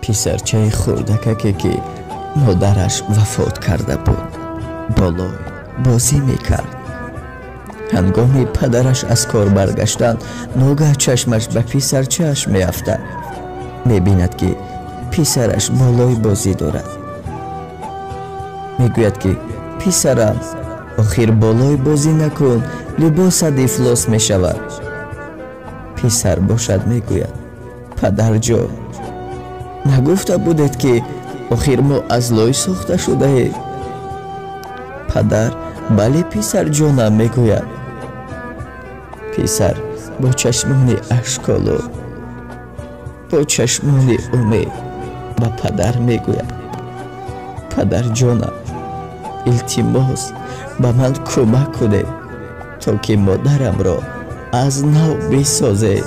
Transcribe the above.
Писарчаи хурдакаке, ки модараш вафот карда буд, болой бозӣ мекард. Ҳангоми падараш аз кор баргаштан, ногаҳ чашмаш ба писарчааш меафтад. Мебинад, ки писараш болой бозӣ дорад. Мегӯяд, ки писарам, охир болой бозӣ накун, либосат ифлос мешавад. Писар бошад мегӯяд: падарҷон, нагуфта будед, ки охир мо аз лой сохта шудаем? Падар: бале, писарҷонам, мегӯяд. Писар бо чашмони ашколуд, бо чашмони умед ба падар мегӯяд: падарҷонам, илтимос, ба ман кӯмак кунед, то ки модарамро аз нав бисозед.